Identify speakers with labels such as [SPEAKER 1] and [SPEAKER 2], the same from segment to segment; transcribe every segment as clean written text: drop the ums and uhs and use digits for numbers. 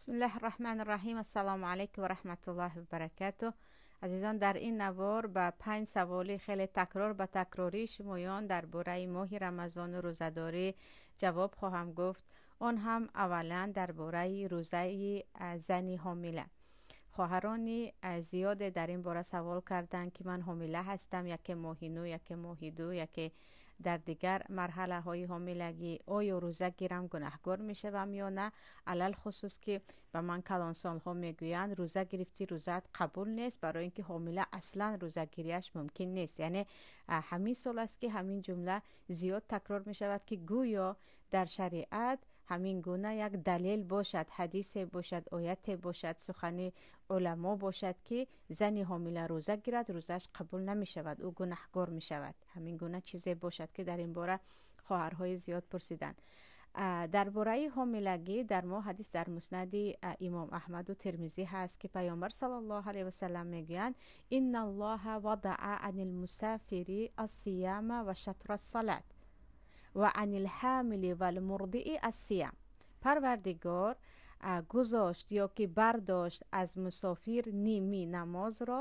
[SPEAKER 1] Бисмиллаҳи рраҳмани рраҳим. Ассалому алайкум ва раҳматуллоҳи ва баракатуҳ. Азизон, дар ин навор ба 5 саволи хеле такрор ба такрории шумоён дар бораи моҳи Рамазону рӯзадорӣ ҷавоб хоҳам гуфт. Он ҳам аввалан дар бораи рӯзаи зани ҳомила. Хоҳарони зиёде дар ин бора савол карданд, ки ман ҳомила ҳастам, яке моҳи 9, яке моҳи 2, яке дар дигар марҳалаҳои ҳомилагӣ, оё рӯза гирам гунаҳгор мешавам ё на? Алалхусус ки ба ман калонсолҳо мегӯянд, рӯза гирифтӣ, рӯзаат қабул нест, барои ин ки ҳомила аслан рӯзагириаш мумкин нест. Яъне ҳамин сол аст, ки ҳамин ҷумла зиёд такрор мешавад, ки гӯё дар шариат ҳамин гуна як далел бошад, ҳадисе бошад, ояте бошад, сухани уламо бошад, ки зани ҳомила рӯза гирад, рӯзааш қабул намешавад, ӯ гунаҳгор мешавад. Ҳамин гуна чизе бошад, ки дар ин бора хоҳарҳои зиёд пурсиданд. Дар бораи ҳомилагӣ дар мо ҳадис дар муснади имом Аҳмаду Термизӣ ҳаст, ки Паёмбар саллаллоҳу алайҳи васаллам мегӯянд: инна аллоҳа вадаъа ани лмусафири ассияма ва шатра ссалат ва ани лҳамили валмурдии ассиям. Парвардигор гузошт ё ки бардошт аз мусофир ними намозро,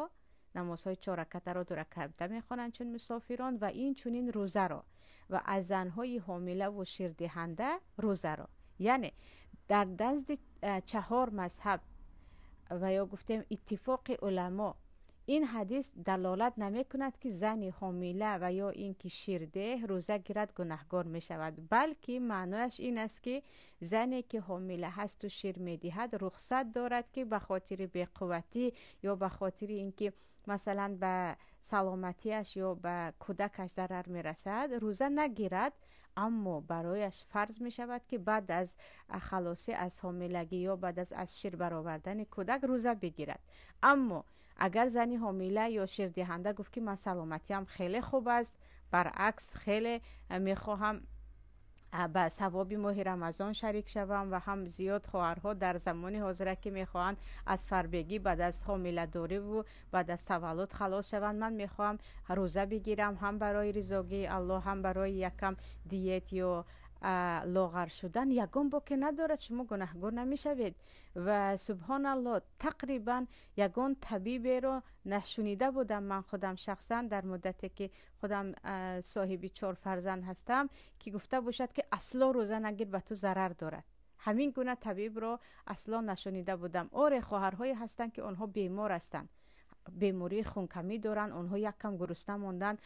[SPEAKER 1] намозҳои чорракатаро дураката мехонанд чун мусофирон, ва ин чунин рӯзаро, ва аз занҳои ҳомилаву ширдиҳанда рӯзаро. Яъне дар назди 4 мазҳаб ва ё гуфтем иттифоқи уламо ин ҳадис далолат намекунад, ки зани ҳомила ва ё ин ки ширдеҳ рӯза гирад гунаҳгор мешавад, балки маънояш ин аст, ки зане ки ҳомила ҳасту шир медиҳад, рухсат дорад, ки ба хотири беқувватӣ ё ба хотири ин ки масалан ба саломатиаш ё ба кӯдакаш зарар мерасад, рӯза нагирад, аммо барояш фарз мешавад, ки баъд аз халосӣ аз ҳомилагӣ ё баъд аз шир баровардани кӯдак рӯза бигирад. Аммо агар зани ҳомила ё ширдиҳанда гуфт, ки ман саломатиам хеле хуб аст, баръакс хеле мехоҳам ба савоби моҳи Рамазон шарик шавам, ва ҳам зиёд хоҳарҳо дар замони ҳозира, ки мехоҳанд аз фарбегӣ баъд аз ҳомиладориву баъд аз таваллуд халос шаванд, ман мехоҳам рӯза бигирам ҳам барои ризогии Аллоҳ, ҳам барои якам диет ё лоғар шудан, ягон боке надорад, шумо гунаҳгор намешавед. Ва субҳоналлоҳ, тақрибан ягон табиберо нашунида будам ман худам шахсан дар муддате ки худам соҳиби 4 фарзанд ҳастам, ки гуфта бошад, ки асло рӯза нагир, ба ту зарар дорад. Ҳамин гуна табибро асло нашунида будам. Оре, хоҳарҳое ҳастанд, ки онҳо бемор ҳастанд, бемории хункамӣ доранд, онҳо як кам гурусна монданд,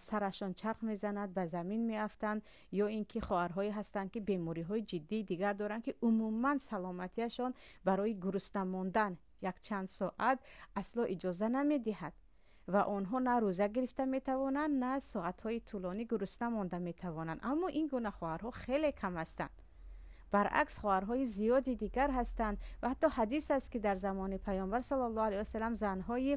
[SPEAKER 1] сарашон чарх мезанад, ба замин меафтанд, ё ин ки хоҳарҳое ҳастанд, ки бемориҳои ҷиддии дигар доранд, ки умуман саломатиашон барои гурусна мондан якчанд соат асло иҷоза намедиҳад ва онҳо на рӯза гирифта метавонанд, на соатҳои тӯлонӣ гурусна монда метавонанд. Аммо ин гуна хоҳарҳо хеле кам ҳастанд. Баръакс, хоҳарҳои зиёди дигар ҳастанд ва ҳатто ҳадис аст, ки дар замони Паёмбар саллаллоҳу алайҳи васаллам занҳои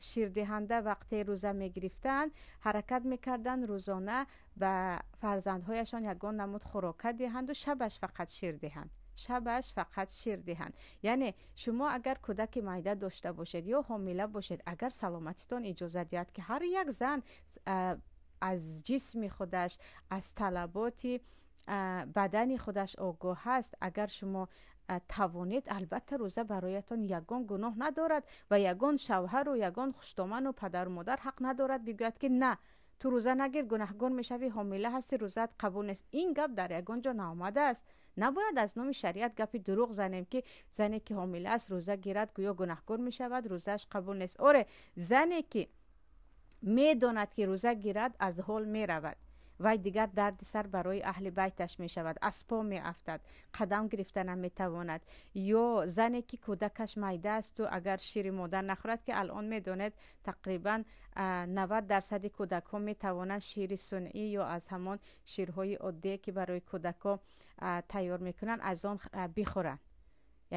[SPEAKER 1] ширдиҳанда вақте рӯза мегирифтанд, ҳаракат мекарданд рӯзона ба фарзандҳояшон ягон намуд хӯрока диҳанду шабаш фақат шир диҳанд, шабаш фақат шир диҳанд. Яъне шумо агар кӯдаки майда дошта бошед ё ҳомила бошед, агар саломатитон иҷоза диҳад, ки ҳар як зан аз ҷисми худаш, аз талаботи бадани худаш огоҳ ҳаст, агар шумо тавонед, албатта рӯза бароятон ягон гуноҳ надорад ва ягон шавҳару ягон хуштоману падару модар ҳақ надорад бигӯяд, ки на, ту рӯза нагир, гунаҳгор мешавӣ, ҳомила ҳастӣ, рӯзаат қабул нест. Ин гап дар ягон ҷо наомадааст. Набояд аз номи шариат гапи дурӯғ занем, ки зане ки ҳомила аст, рӯза гирад, гӯё гунаҳгор мешавад, рӯзааш қабул нест. Оре, зане ки медонад, ки рӯза гирад, аз ҳол меравад, вай дигар дарди сар барои аҳли байташ мешавад, аз по меафтад, қадам гирифта наметавонад, ё зане ки кӯдакаш майда асту агар шири модар нахӯрад, ки алон медонед, тақрибан 90% кӯдакҳо метавонанд шири сунъӣ ё аз ҳамон ширҳои оддие, ки барои кӯдакҳо тайёр мекунанд, аз он бихӯранд.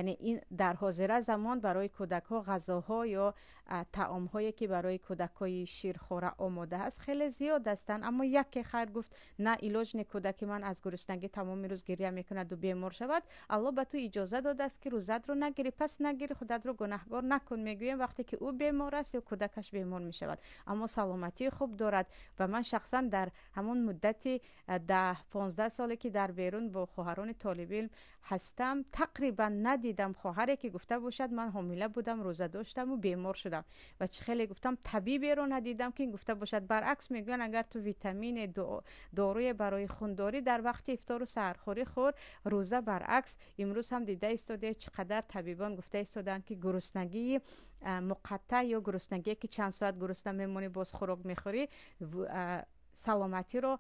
[SPEAKER 1] Яъне ин дар ҳозира замон барои кӯдакҳо ғазоҳо ё таомҳое, ки барои кӯдакҳои ширхора омода аст, хеле зиёд ҳастанд. Аммо яке хайр гуфт, на, илоҷ не, кӯдаки ман аз гуруснагӣ тамоми рӯз гиря мекунаду бемор шавад, Аллоҳ ба ту иҷоза додааст, ки рӯзатро нагирӣ, пас нагири, худатро гунаҳгор накун, мегӯем, вақте ки ӯ бемор аст ё кӯдакаш бемор мешавад, аммо саломатии хуб дорад. Ва ман шахсан дар ҳамон муддати 10-15 соле, ки дар берун бо хоҳарони толибилм ҳастам, тақрибан надидам хоҳаре ки гуфта бошад ман ҳомила будам, рӯза доштаму бемор шудам. Ва чӣ хеле гуфтам, табиберо надидам ки гуфта бошад. Баръакс мегӯянд, агар ту витамине, доруе барои хундорӣ, дар вақти ифтору саҳархӯрӣ хӯр, рӯза баръакс. Имрӯз ҳам дида истодаед, чӣ қадар табибон гуфта истодаанд, ки гуруснагии муқаттаъ ё гуруснагие ки чанд соат гурусна мемонӣ, боз хӯрок мехӯрӣ, саломатиро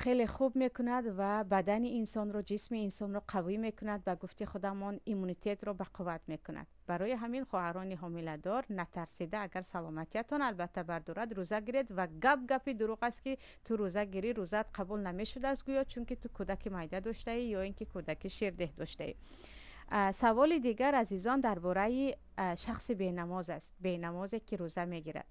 [SPEAKER 1] хеле хуб мекунад ва бадани инсонро, ҷисми инсонро қавӣ мекунад, ба гуфти худамон иммунитетро ба қувват мекунад. Барои ҳамин хоҳарони ҳомиладор, натарсида, агар саломатиятон албатта бардорад, рӯза гиред. Ва гап гапи дурӯғ аст, ки ту рӯза гирӣ, рӯзаат қабул намешудааст, гӯё чунки ту кӯдаки майда доштаӣ ё ин ки кӯдаки ширдеҳ доштаӣ. Саволи дигар, азизон, дар бораи шахси бенамоз аст, бенамозе ки рӯза мегирад.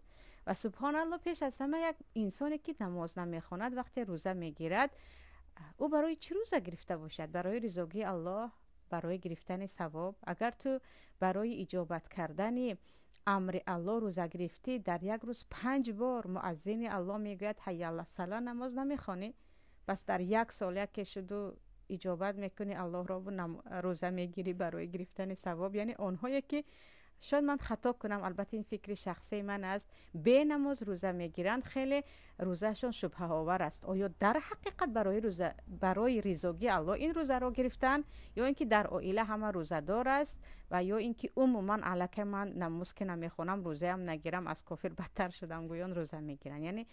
[SPEAKER 1] Ва субҳоналло, пеш аз ҳама, як инсоне ки намоз намехонад, вақте рӯза мегирад, ӯ барои чӣ рӯза гирифта бошад? Барои ризогии Аллоҳ, барои гирифтани савоб? Агар ту барои иҷобат кардани амри Аллоҳ рӯза гирифтӣ, дар як рӯз 5 бор муаззини Аллоҳ мегӯяд ҳайя алассала, намоз намехонӣ, пас дар як сол яке шуду иҷобат мекунӣ Аллоҳро, рӯза мегирӣ барои гирифтани савоб. Яъне онҳое ки, шояд ман хато кунам, албатта ин фикри шахсии ман аст, бенамоз рӯза мегиранд, хеле рӯзаашон шубҳаовар аст. Оё дар ҳақиқат барои ризогии Аллоҳ ин рӯзаро гирифтанд, ё ин ки дар оила ҳама рӯзадор аст, ва ё ин ки умуман аллакай ман намоз ки намехонам, рӯзаам нагирам, аз кофир бадтар шудам гӯён рӯза мегиранд? Яъне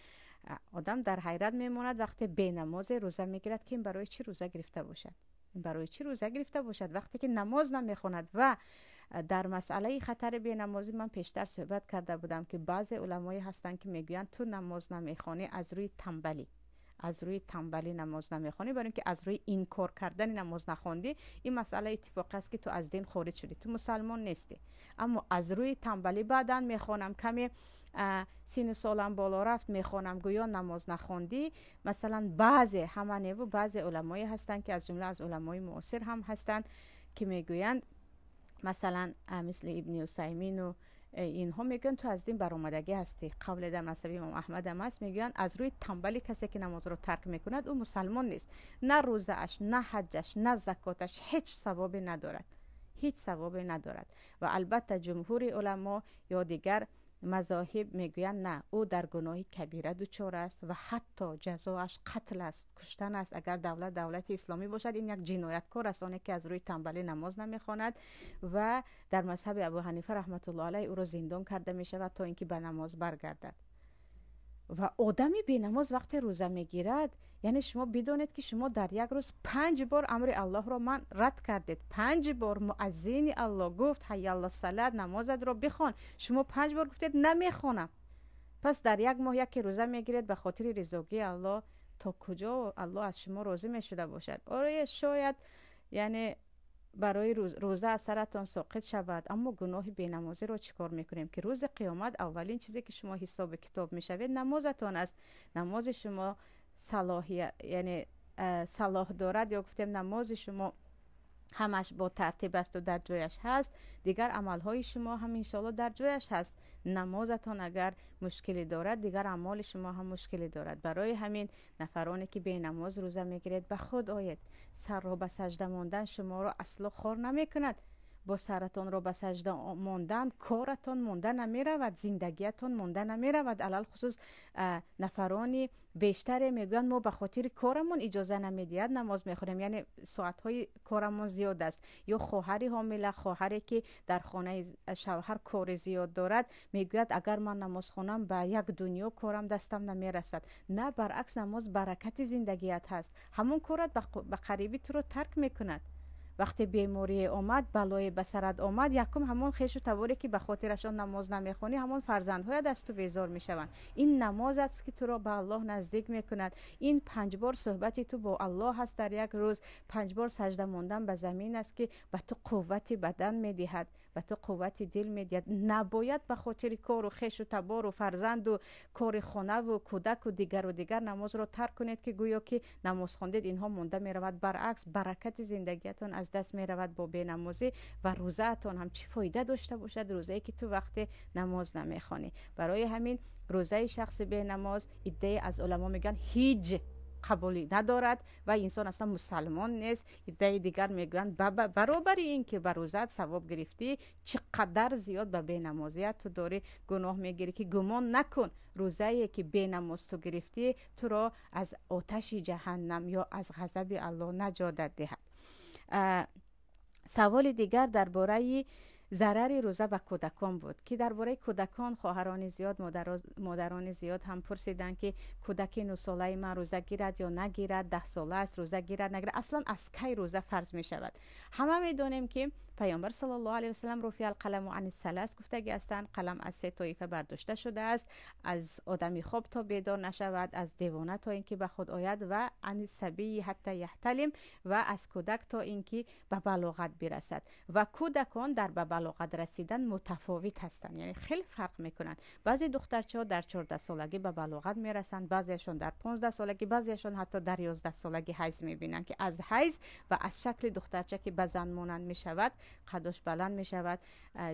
[SPEAKER 1] одам дар ҳайрат мемонад, вақте бенамозе рӯза мегирад, ки ин барои чӣ рӯза гирифта бошад, ин барои чӣ рӯза гирифта бошад, вақте ки намоз намехонад. Ва дар масъалаи хатари бенамозӣ ман пештар суҳбат карда будам, ки баъзе уламое ҳастанд, ки мегӯянд ту намоз намехонӣ аз рӯи тамбалӣ, аз рӯи тамбалӣ намоз намехонӣ, барои ин ки аз рӯи инкор кардани намоз нахондӣ, ин масъала иттифоқӣ аст, ки ту аз дин хориҷ шудӣ, ту мусалмон нестӣ. Аммо аз рӯи тамбалӣ, баъдан мехонам, каме сину солам боло рафт, мехонам гӯё намоз нахондӣ. Масалан, баъзе, ҳама неву, баъзе уламое ҳастанд, ки аз ҷумла аз уламои муосир ҳам ҳастанд, ки мегӯянд, масалан мисли Ибни Усаймину инҳо, мегӯянд ту аз дин баромадагӣ ҳастӣ. Қавле дар мазҳаби имом Аҳмадам аст, мегӯянд аз рӯи тамбалӣ касе ки намозро тарк мекунад, ӯ мусалмон нест, на рӯзааш, на ҳаҷҷаш, на закоташ ҳеҷ савобе надорад, ҳеҷ савобе надорад. Ва албатта ҷумҳури уламо ё дигар мазоҳиб мегӯянд на, ӯ дар гуноҳи кабира дучор аст ва ҳатто ҷазоаш қатл аст, куштан аст. Агар давлат давлати исломӣ бошад, ин як ҷинояткор аст, оне ки аз рӯи тамбалӣ намоз намехонад. Ва дар мазҳаби Абу Ҳанифа раҳматуллоҳ алайҳ ӯро зиндон карда мешавад, то ин ки ба намоз баргардад. Ва одами бенамоз вақте рӯза мегирад, яъне шумо бидонед, ки шумо дар як рӯз 5 бор амри Аллоҳро ман рад кардед. 5 бор муаззини Аллоҳ гуфт ҳайя алассалат, намозатро бихон, шумо 5 бор гуфтед намехонам. Пас дар як моҳ яке рӯза мегиред ба хотири ризогии Аллоҳ, то куҷо Аллоҳ аз шумо розӣ мешуда бошад? Оре, шояд яъне барои рӯза аз саратон соқит шавад, аммо гуноҳи бенамозиро чӣ кор мекунем, ки рӯзи қиёмат аввалин чизе ки шумо ҳисоби китоб мешавед, намозатон аст. Намози шумо салоҳия, яъне салоҳ дорад, ё гуфтем намози шумо ҳамаш бо тартиб асту дар ҷояш ҳаст, дигар амалҳои шумо ҳам иншоалло дар ҷояш ҳаст. Намозатон агар мушкилӣ дорад, дигар амоли шумо ҳам мушкилӣ дорад. Барои ҳамин нафароне ки бенамоз рӯза мегиред, ба худ оед. Сарро ба сажда мондан шуморо асло хор намекунад. Бо саратонро ба сажда мондан коратон монда намеравад, зиндагиятон монда намеравад. Алалхусус нафарони бештаре мегӯянд мо ба хотири корамон иҷоза намедиҳад намоз мехонем, яъне соатҳои корамон зиёд аст. Ё хоҳари ҳомила, хоҳаре ки дар хонаи шавҳар кори зиёд дорад, мегӯяд агар ман намоз хонам, ба як дунё корам дастам намерасад. На, баръакс, намоз баракати зиндагият ҳаст. Ҳамон корат ба қариби туро тарк мекунад. Вақте беморие омад, балое ба сарат омад, якум ҳамон хешу таборе ки ба хотирашон намоз намехонӣ, ҳамон фарзандҳоят аз ту безор мешаванд. Ин намоз аст, ки туро ба Аллоҳ наздик мекунад. Ин 5 бор суҳбати ту бо Аллоҳ ҳаст дар як рӯз. 5 бор сажда мондан ба замин аст, ки ба ту қуввати бадан медиҳад, ба ту қуввати дил медиҳад. Набояд ба хотири кору хешу табору фарзанду кори хонаву кӯдаку дигару дигар намозро тарк кунед, ки гӯё ки намоз хондед, инҳо монда меравад. Баръакс, баракати зиндагиятон аз даст меравад бо бенамозӣ. Ва рӯзаатон ҳам чӣ фоида дошта бошад, рӯзае ки ту вақте намоз намехонӣ? Барои ҳамин рӯзаи шахси бенамоз, иддае аз уламо мегӯянд ҳеҷ қабулӣ надорад ва инсон аслан мусалмон нест. Иддаи дигар мегӯянд, баробари ин ки ба рӯзаат савоб гирифтӣ, чӣ қадар зиёд ба бенамозият ту дорӣ гуноҳ мегирӣ, ки гумон накун рӯзае ки бенамоз ту гирифтӣ туро аз оташи ҷаҳаннам ё аз ғазаби Аллоҳ наҷотат диҳад. Саволи дигар дар бораи зарари рӯза ба кӯдакон буд, ки дар бораи кӯдакон хоҳарони зиёд, модарони зиёд ҳам пурсиданд, ки кӯдаки 9-солаи ман рӯза гирад ё нагирад, 10-сола аст, рӯза гирад нагирад, аслан аз кай рӯза фарз мешавад? Ҳама медонем, ки Паёмбар саллаллоҳу алайҳи васаллам руфиал қаламу ани салас гуфтагӣ ҳастанд, қалам аз 3 тоифа бардошта шудааст: аз одами хоб то бедор нашавад, аз девона то ин ки ба худ ояд, ва ани сабии ҳатта яҳталим, ва аз кӯдак то ин ки ба балоғат бирасад. Ва кӯдакон дар ба балоғат расидан мутафовит ҳастанд, яъне хеле фарқ мекунанд. Баъзе духтарчаҳо дар 14 солагӣ ба балоғат мерасанд, баъзеашон дар 15 солагӣ, баъзеашон ҳатто дар 11 солагӣ ҳайз мебинанд, ки аз ҳайз ва аз шакли духтарча, ки ба зан монанд мешавад, қадош баланд мешавад,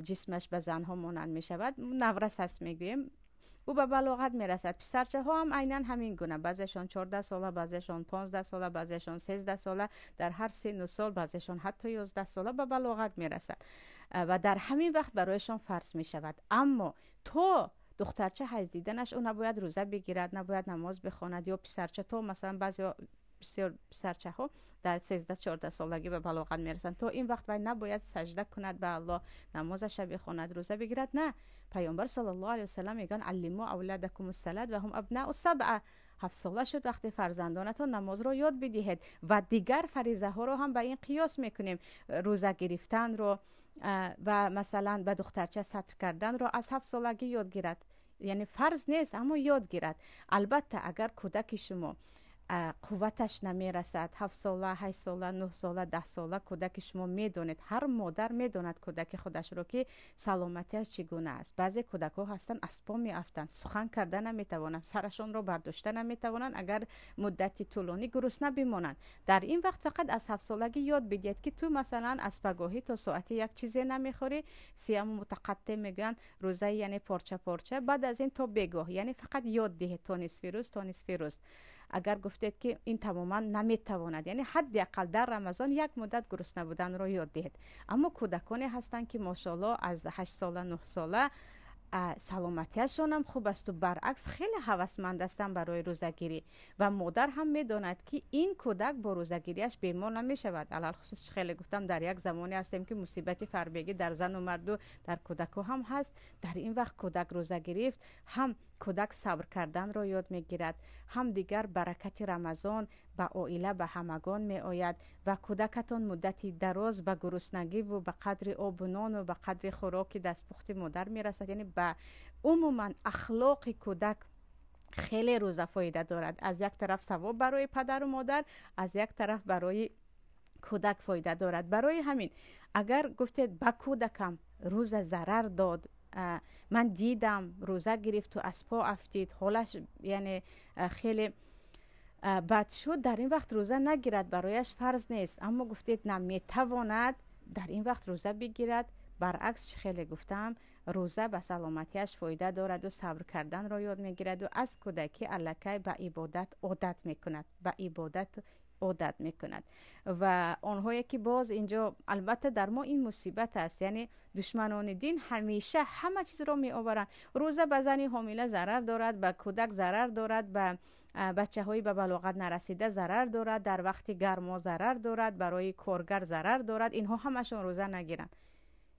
[SPEAKER 1] ҷисмаш ба занҳо монанд мешавад, наврас аст мегӯем, ӯ ба балоғат мерасад. Писарчаҳо ҳам айнан ҳамин гуна: баъзеашон 14 сола, баъзеашон 15 сола, баъзеашон 13 сола, дар ҳар синну сол, баъзеашон ҳатто 11 сола ба балоғат мерасад ва дар ҳамин вақт барояшон фарз мешавад. Аммо то духтарча ҳайз диданаш ӯ набояд рӯза бигирад, набояд намоз бихонад, ё писарча то масалан баъзе бисёр писарчаҳо дар 13-14 солагӣ ба балоғат мерасанд, то ин вақт вай набояд сажда кунад ба Аллоҳ, намозаша бихонад, рӯза бигирад. На, Паёмбар саллаллоҳу алайҳи васаллам мегӯянд: аллиму авладакум ссалат ва ҳум абнау сабъа. 7 сола шуд вақте фарзандонатон намозро ёд бидиҳед. Ва дигар фаризаҳоро ҳам ба ин қиёс мекунем: рӯза гирифтанро ва масалан ба духтарча сатр карданро аз 7 солагӣ ёд гирад, яъне фарз нест, аммо ёд гирад. Албатта, агар кӯдаки шумо қувваташ намерасад, 7 сола, 8 сола, 9 сола, 10 сола кӯдаки шумо, медонед, ҳар модар медонад кӯдаки худашро, ки саломатиаш чӣ гуна аст. Баъзе кӯдакҳо ҳастанд, аз по меафтанд, сухан карда наметавонанд, сарашонро бардошта наметавонанд, агар муддати тӯлонӣ гурусна бимонанд. Дар ин вақт фақат аз 7 солагӣ ёд бидиҳед, ки ту масалан аз пагоҳӣ то соати 1 чизе намехӯрӣ, сияму мутақаттеъ мегӯянд, рӯзаи яъне порча порча, баъд аз ин то бегоҳ, яъне фақат ёд диҳед то нисфи рӯз, то нисфи рӯз. Агар гуфтед, ки ин тамоман наметавонад, яъне ҳадди ақал дар Рамазон як муддат гурусна буданро ёд диҳед. Аммо кӯдаконе ҳастанд, ки мошоалло аз 8 сола, 9 сола саломатиашонам хуб асту баръакс хеле ҳавасманд ҳастанд барои рӯзагирӣ, ва модар ҳам медонад, ки ин кӯдак бо рӯзагириаш бемор намешавад. Алалхусус, чӣ хеле гуфтам, дар як замоне ҳастем, ки мусибати фарбегӣ дар зану марду, дар кӯдакҳо ҳам ҳаст. Дар ин вақт кӯдак рӯза гирифт, ҳам кӯдак сабр карданро ёд мегирад, ҳам дигар баракати Рамазон ба оила, ба ҳамагон меояд ва кӯдакатон муддати дароз ба гуруснагиву ба қадри обу нону ба қадри хӯроки дастпухти модар мерасад. Яъне ба умуман ахлоқи кӯдак хеле рӯза фоида дорад. Аз як тараф савоб барои падару модар, аз як тараф барои кӯдак фоида дорад. Барои ҳамин, агар гуфтед, ба кӯдакам рӯза зарар дод, ман дидам, рӯза гирифту аз по афтид, ҳолаш яъне хеле бад шуд, дар ин вақт рӯза нагирад, барояш фарз нест. Аммо гуфтед, на, метавонад, дар ин вақт рӯза бигирад. Баръакс, чӣ хеле гуфтам, рӯза ба саломатиаш фоида дораду сабр карданро ёд мегираду аз кӯдакӣ аллакай ба ибодат одат мекунад, ба ибодат одат мекунад. Ва онҳое ки боз инҷо, албатта, дар мо ин мусибат аст, яъне душманони дин ҳамеша ҳама чизро меоваранд: рӯза ба зани ҳомила зарар дорад, ба кӯдак зарар дорад, ба бачаҳои ба балоғат нарасида зарар дорад, дар вақти гармо зарар дорад, барои коргар зарар дорад, инҳо ҳамашон рӯза нагиранд.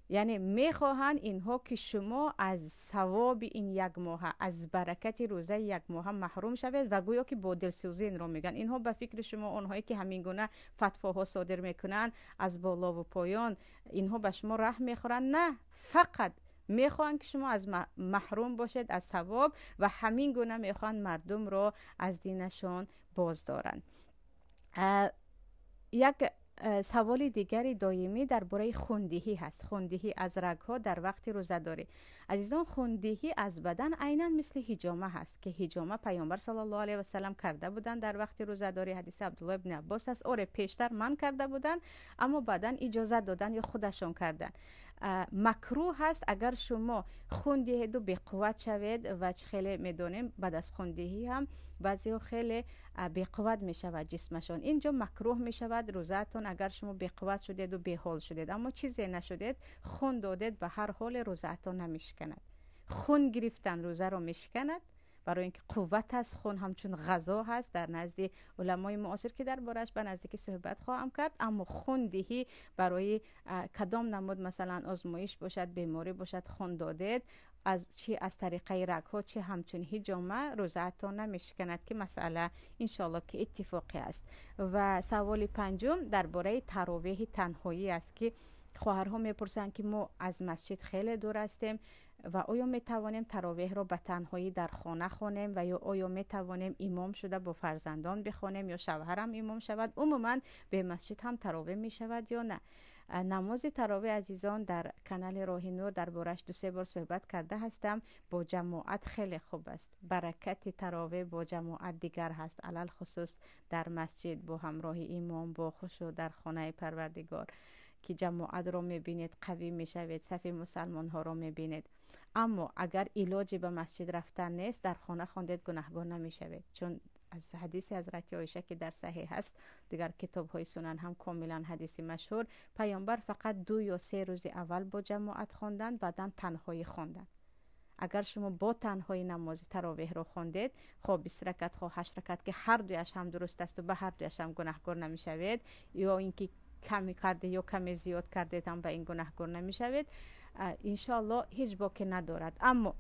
[SPEAKER 1] Яъне мехоҳанд инҳо, ки шумо аз савоби ин як моҳа, аз баракати рӯзаи як моҳа маҳрум шавед ва гӯё ки бо дилсӯзӣ инро мегӯянд. Инҳо, ба фикри шумо, онҳое ки ҳамин гуна фатвоҳо содир мекунанд аз болову поён, инҳо ба шумо раҳм мехӯранд? На, фақат мехоҳанд, ки шумо аз маҳрум бошед аз савоб ва ҳамин гуна мехоҳанд мардумро аз динашон боз доранд. Як саволи дигари доимӣ дар бораи хундиҳӣ ҳаст, хундиҳӣ аз рагҳо дар вақти рӯзадорӣ. Азизон, хундиҳӣ аз бадан айнан мисли ҳиҷома ҳаст, ки ҳиҷома Паёмбар саллаллоҳу алайҳи васалам карда буданд дар вақти рӯзадорӣ. Ҳадиси Абдулло ибни Аббос аст. Оре, пештар манъ карда буданд, аммо баъдан иҷозат доданд ё худашон карданд. Макрӯҳ аст, агар шумо хун диҳеду беқувват шавед, ва чӣ хеле медонем, баъд аз хундиҳӣ ҳам баъзеҳо хеле беқувват мешавад ҷисмашон. Инҷо макрӯҳ мешавад рӯзаатон, агар шумо беқувват шудеду беҳол шудед, аммо чизе нашудед, хун додед, ба ҳар ҳоле рӯзаатон намешиканад. Хун гирифтан рӯзаро мешиканад, барои инки қувват аст, хун ҳамчун ғазо ҳаст дар назди уламои муосир, ки дар борааш ба наздикӣ суҳбат хоҳам кард. Аммо хундиҳӣ барои кадом намуд, масалан озмоиш бошад, беморӣ бошад, хун додед, аз чи аз тариқаи рагҳо, чи ҳамчун ҳиҷома, рӯзаатон намешиканад, ки масъала иншоалло ки иттифоқӣ аст. Ва саволи панҷум дар бораи таровеҳи танҳоӣ аст, ки хоҳарҳо мепурсанд, ки мо аз масҷид хеле дур ҳастем ва оё метавонем таровеҳро ба танҳоӣ дар хона хонем, ва ё оё метавонем имом шуда бо фарзандон бихонем, ё шавҳарам имом шавад, умуман бе масҷид ҳам таровеҳ мешавад ё на. Намози таровеҳ, азизон, дар канали Роҳи Нур дар борааш 2-3 бор суҳбат карда ҳастам. Бо ҷамоат хеле хуб аст, баракати таровеҳ бо ҷамоат дигар ҳаст, алалхусус дар масҷид бо ҳамроҳи имом, бо хушу дар хонаи Парвардигор, ки ҷамоатро мебинед, қавӣ мешавед, сафи мусалмонҳоро мебинед. Аммо агар илоҷи ба масҷид рафтан нест, дар хона хондед, гунаҳгор намешавед, чун аз ҳадиси ҳазрати Оиша, ки дар саҳеҳ ҳаст, дигар китобҳои сунан ҳам комилан ҳадиси машҳур, паёмбар фақат 2 ё 3 рӯзи аввал бо ҷамоат хонданд, баъдан танҳоӣ хонданд. Агар шумо бо танҳои намози таровеҳро хондед, хоб 20 ракат, хо 8 ракат, ки ҳар дуяш ҳам дуруст аст ва ба ҳар дуяш ҳам гунаҳгор намешавед, ё инки каме карде ё каме зиёд кардед ҳам ба ин гунаҳгор намешавед, иншоалло ҳеҷ боке надорад. Аммо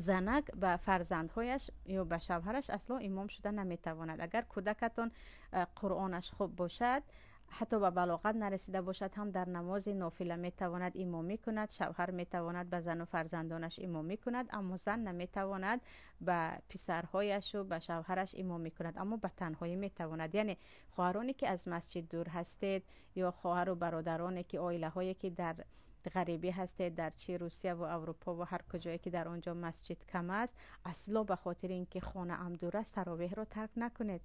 [SPEAKER 1] занак ба фарзандҳояш ё ба шавҳараш асло имом шуда наметавонад. Агар кӯдакатон қуръонаш хуб бошад, ҳатто ба балоғат нарасида бошад ҳам, дар намози нофила метавонад имомӣ кунад, шавҳар метавонад ба зану фарзандонаш имомӣ кунад, аммо зан наметавонад ба писарҳояшу ба шавҳараш имомӣ кунад, аммо ба танҳоӣ метавонад. Яъне хоҳароне ки аз масҷид дур ҳастед, ё хоҳару бародароне ки оилаҳое ки дар ғарибӣ ҳастед, дар чи Русия ва Аврупо ва ҳар куҷое ки дар он ҷо масҷид кам аст, асло ба хотири ин ки хонаам дур аст, таровеҳро тарк накунед.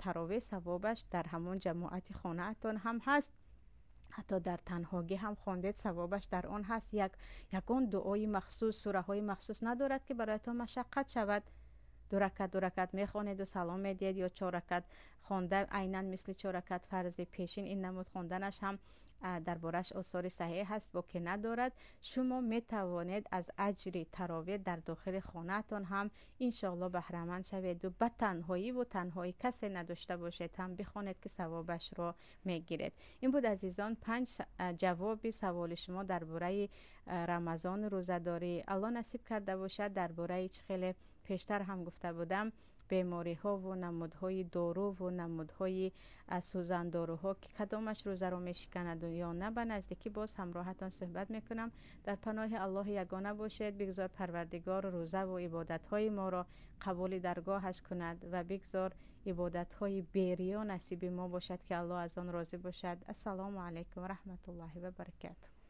[SPEAKER 1] Таровеҳ савобаш дар ҳамон ҷамоати хонаатон ҳам ҳаст, ҳатто дар танҳогӣ ҳам хондед, савобаш дар он ҳаст. Ягон дуои махсус, сураҳои махсус надорад, ки бароятон машаққат шавад. 2 ракат, 2 ракат мехонеду салом медиҳед, ё 4 ракат хонда, айнан мисли 4 ракат фарзи пешин ин намуд хонданаш ҳам дар бораш осори саҳеҳ ҳаст, боке надорад. Шумо метавонед аз аҷри таровеҳ дар дохили хонаатон ҳам иншоалло баҳраманд шаведу ба танҳоиву танҳоӣ касе надошта бошед ҳам бихонед, ки савобашро мегиред. Ин буд, азизон, 5 ҷавоби саволи шумо дар бораи Рамазону рӯзадорӣ. Алло насиб карда бошад, дар бораи чӣ хеле пештар ҳам гуфта будам, бемориҳову намудҳои доруву намудҳои сӯзандоруҳо, ки кадомаш рӯзаро мешиканаду ё на, ба наздикӣ боз ҳамроҳатон суҳбат мекунам. Дар паноҳи Аллоҳи ягона бошед. Бигзор Парвардигор рӯзаву ибодатҳои моро қабули даргоҳаш кунад ва бигзор ибодатҳои бериё насиби мо бошад, ки Аллоҳ аз он розӣ бошад. Ассалому алайкум ва раҳматуллоҳи ва баракатуҳ.